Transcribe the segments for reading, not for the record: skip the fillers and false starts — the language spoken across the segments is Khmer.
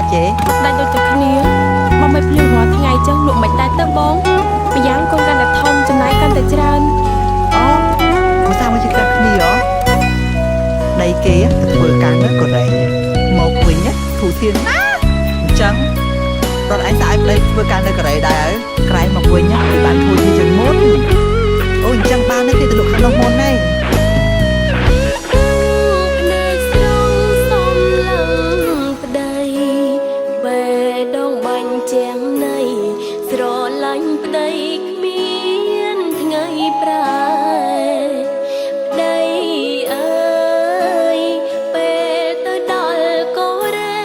ដាច់ទេ ដាច់ដូចតែគ្នាបងមិនភ្លៀងរាល់ថ្ងៃចឹងលក់មិនដាច់ទៅបងម្យ៉ាងកូនកាន់តែធំចំណាយកាន់តែច្រើន អូភាសាមួយជាក្តាប់គ្នាហ៎ដីគេទៅធ្វើការនៅកូរ៉េមកវិញធូធានណាអញ្ចឹងរត់ឯងស្អែកប្តីធ្វើការនៅកូរ៉េដែរក្រែងមកវិញគឺបានធូរធារជាងមុនអូអញ្ចឹងបានទេគេទៅលក់ខាងនោះមុនទេ ភ្នែកស្រង់សំឡឹងប្តីបេះដូងបាញ់ជាងណៃស្រឡាញ់ប្តីគ្មានថ្ងៃប្រែប្តីអើយពេលទៅដល់កូរ៉េ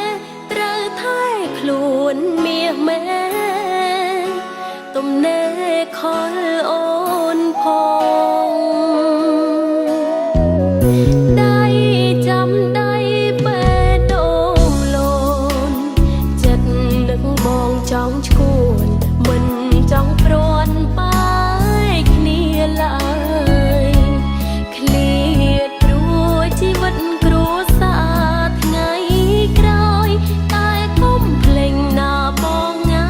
ត្រូវថែខ្លួនមាសម៉ែទំនេរខលអូនផង ដៃចាំដៃបេះដូងលូនចិត្តនឹកបងចង់ឈួនមិនចង់ព្រាន់បែកគ្នាឡើយឃ្លាតព្រោះជីវិតគ្រួសារថ្ងៃក្រោយតែគុំភ្លេងណាបងងា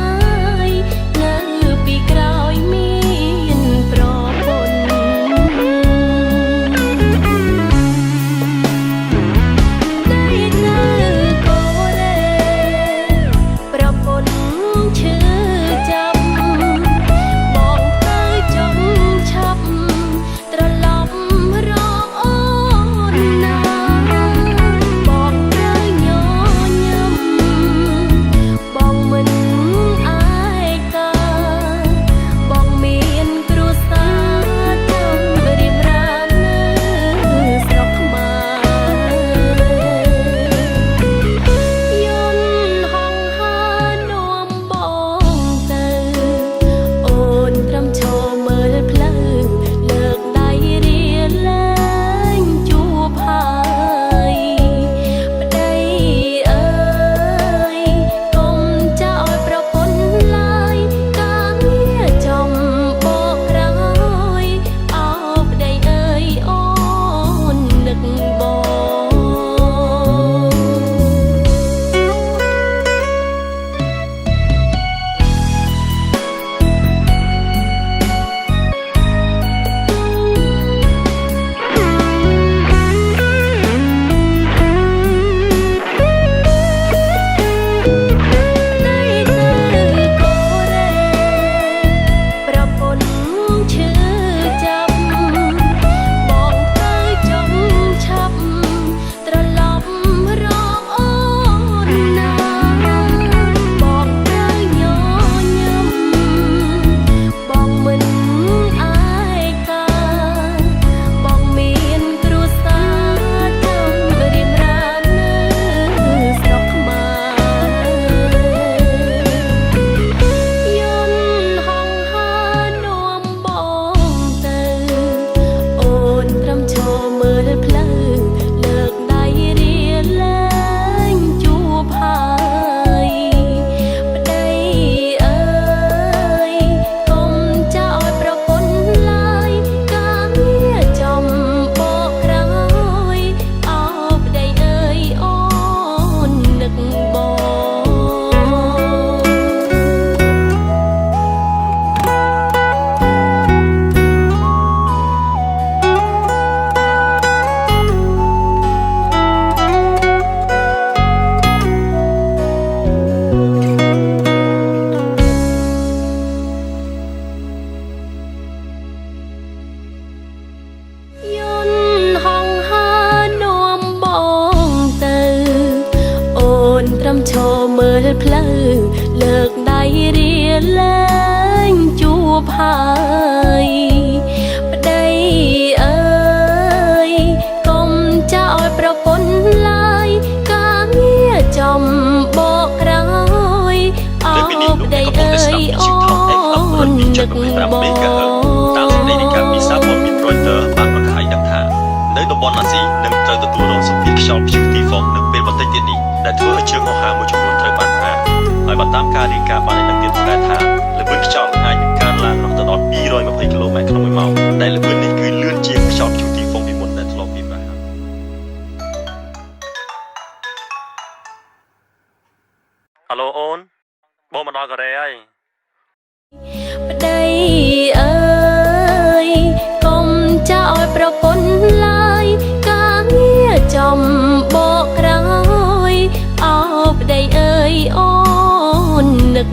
យនៅពីក្រោយមានប្រពន្ធ ដៃនៅកូរ៉េប្រពន្ធឈឺចាប់បងទៅចង់ឆាប់ត្រឡប់រកអូនណាបងត្រូវញញឹមបងមិនឯកាបងមានគ្រួសារចាំរៀបរានៅស្រុកខ្មែរ យន្តហង្ហានាំបងទៅអូនត្រឹមឈរមើលផ្លូវលើកដៃរៀលែងជួបហើយប្តីអើយកុំចោលប្រពន្ធឡើយការងារចំបកក្រោយអោប្តីអើយអូននឹកបង ដៃទៅកូរ៉េប្រពន្ធឈឺចាប់បងទៅចង់ឆាប់ត្រឡប់រកអូនណាបងត្រូវញញឹមបងមិនឯកាបងមានគ្រួសារចាំរៀបរានៅស្រុកខ្មែរ យន្តហង្ហានាំបងទៅអូនត្រឹមឈរមើលផ្លូវលើកដៃរៀលែងជួបហើយប្តីអើយកុំចោលប្រពន្ធឡើយការងារចំបកក្រោយអោប្តីអើយអូននឹកបង យន្តហង្ហានាំបងទៅអូនត្រឹមឈរមើលផ្លូវលើកដៃរៀលែងជួបហើយប្តីអើយកុំចោលប្រពន្ធឡើយការងារចំបកក្រោយអោ លើពីនេះលោក ប្តី អ្នកកំពុង អើ តែស្ដាប់ យអូ វិទ្យុថោ FM ននឹកប 102.25 MHz តាមសេចក្តីរាយការណ៍ពីសារព័ត៌មាន Reuters បានប្រកាសឲ្យដឹងថានៅតំបន់អាស៊ីនឹងត្រូវទទួលរងសម្ពាធខ្យល់ព្យុះទីហ្វុងនៅពេលបន្តិចទៀតនេះដែលធ្វើឲ្យជើងហោះហើរមួយចំនួនត្រូវបានផ្អាកហើយបើតាមការរាយការណ៍បានឲ្យដឹងទៀតផងដែរថាល្បឿនខ្យល់អាចនឹងកើនឡើងរហូតដល់220គីឡូម៉ែត្រក្នុងមួយម៉ោងដែលល្បឿននេះគឺលឿនជាងខ្យល់ព្យុះទីហ្វុងពីមុនដែលធ្លាប់មានមកហើយ។ អាឡូអូនបងមកដល់កូរ៉េហើយ ប្តីអើយកុំចោលប្រពន្ធឡើយការងារចំបកក្រោយអោប្តីអើយអូននឹក